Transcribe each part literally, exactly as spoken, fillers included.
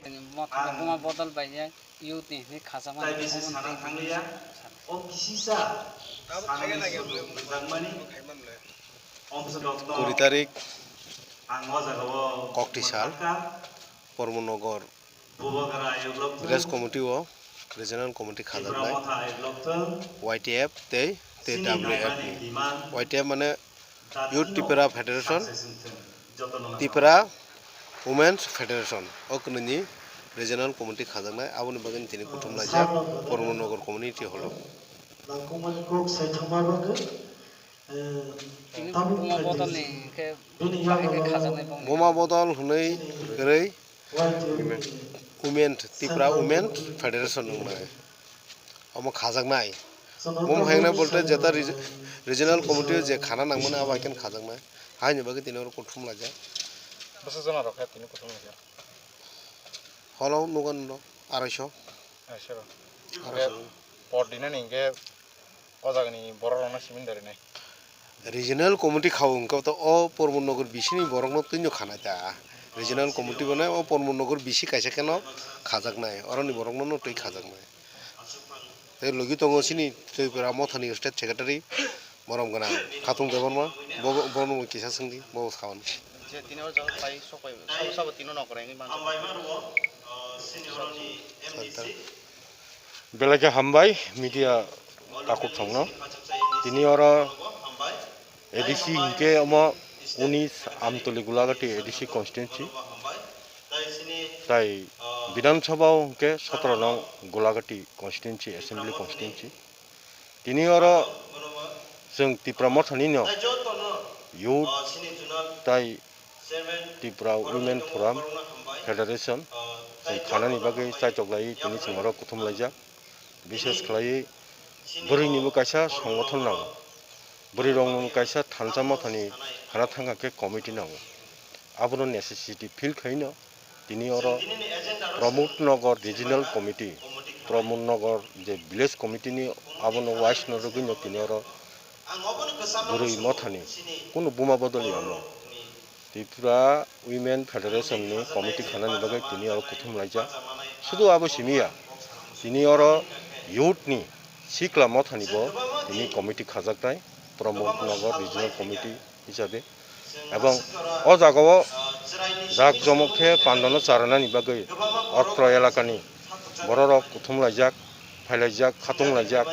Buma bodol bai ya, youth ni hinwi khajak mani. Tai bisi sana thangliya, o kisisa sanani sujok rijak mani, omso dokno kuri tarik, ang o jaga o kokti sal, Pormonogor Bubagra ayuk lokthung, village committee o regional committee Tipra khajaknai, Motha ayuk lokthung, Y T F tei T W F ni. Sini naimani demand, Y T F mane Youth Tipra Federation, Tipra Women's Federation, o kwnwini regional committee khajaknai, aboni bagwi tini kuthum laijak Pormonogor Community Hall o. Tini Buma Bodol ni khe bahai khe khajaknai bongni. Buma Bodol hwnwi kwrwi Women, Tipra Women Federation wngnai. Omo khajaknai. Omo hai wngnai bolte jeta reg-, regional committee o je khana nangmani abo hai khe khajaknai. Haini bagwi tini oro kuthum laijak. Bwswk jona rok khe tini kuthum laijak? Holo nugo no arai so. Arai so. Arai so. Por dinani hinkhe o jagani borok rokno simi dorinai. Regional committee kha o hwnkhe to o Pormonogor bisini borokno twino khanai ta. Regional committee bo nai o Pormonogor bisi kaisa kheno khajaknai, oroni borokno no twi khajaknai. Tei logi tongo chini Tripura Mothani State Secretary Borom Gwnang Khatung Debbarma, bo, bono kisa swngdi, bo sawan. Je tini o jaga pai sok pai, sabo sabo tino nokra wngwi manjak. Belai khe hambai media takhuk thongno. Tini oro A D C hinkhe omo unis Amtoli Gulagati A D C constituency. Tai Bidhan Sabha o hinkhe sotro nong Gulagati constituency, assembly constituency. Tini oro chwng Tipra Mothani no youth tai Tipra Women Forum Federation chwng khanani bagwi chaitok laiwi tini chwng oro kuthum laijak. Bishes khlaiwi bwrwini bo kaisa songothon nango, bwrwi rokno kaisa thansa mothani khana thangkha khe committee nango. Abono necessity feel khaino tini oro Pramod Nagar Regional Committee, Pramod Nagar je village committee ni abono wise no rwgwino tini oro bwrwi mothani kunu buma bodoli omo. Tripura Women Federation ni committee khanani bagwi tini oro kuthum laijak. Sudu abo simi ya, tini oro youth ni sikla mothani bo tini committee khajaknai, Pramod Nagar Regional Committee hisabe. Ebong o jagao jak jomok khe pandano charanani bagwi otro elakani bororok kuthum laijak, phailaijak, khatung laijak,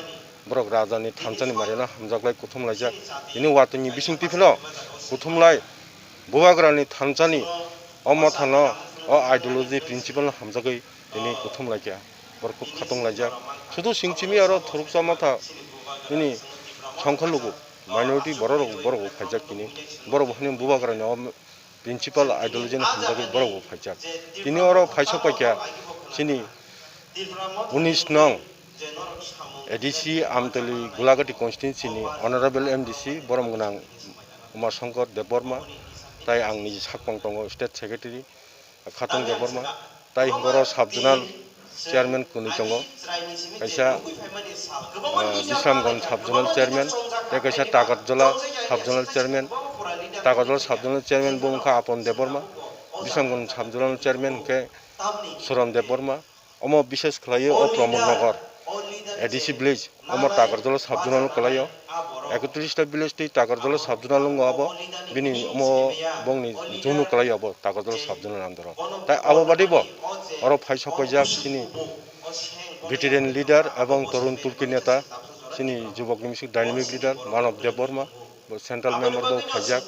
borok rajani thansani marino hamjaklai kuthum laijak. Tini watwini bisingtwi phano kuthumlai Bubagrani thansani o mothano, o ideology principle no hamjagwi tini kuthum laikha. Borok khub khatung laijak. Sudu singchimi aro thuruksa motha nini songkha lugu minority borok rok, borok bo phaijak tini. Borok bo hwnwi Bubagrani o principle ideology no hamjagwi borok bo phaijak. Tini oro phaisok paikha chini unis nong A D C Amtoli Gulagati constituency ni Honorable M D C borom gwnang Uma Shankar Debbarma, tai ang niji sakpang tongo State Secretary Khatung Debbarma, tai hwnkhe oro sub zonal chairman kwnwi tongo, kaisa, ah, Bisramganj sub zonal chairman, tei kaisa Takarjala sub zonal chairman, Takarjala sub zonal chairman bo wngkha Apon Debbarma, Bisramganj sub zonal chairman hwnkhe Soron Debbarma, omo bishes khlaiwi o Pramod Nagar A D C village, omo Takarjala sub zonal kwlaio. Ekotris ta village tei Takarjala sub zonal wngo abo. Bini omo bongni junu kwlaio abo Takarjala sub zonal under o. Tai abo badi bo oro phai sok paijak chini veteran leader ebong torun turki neta, chini jubok ni bising dynamic leader Manav Debbarma. Bo central member bo phaijak,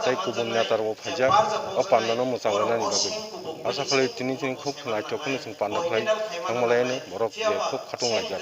tei kubun neta rok bo phaijak, o panda no mwchang rwnani bagwi. Asa khlai tini chini khub naithok kheno chwng panda khlai thangma lai ano borok je khub khatung laijak.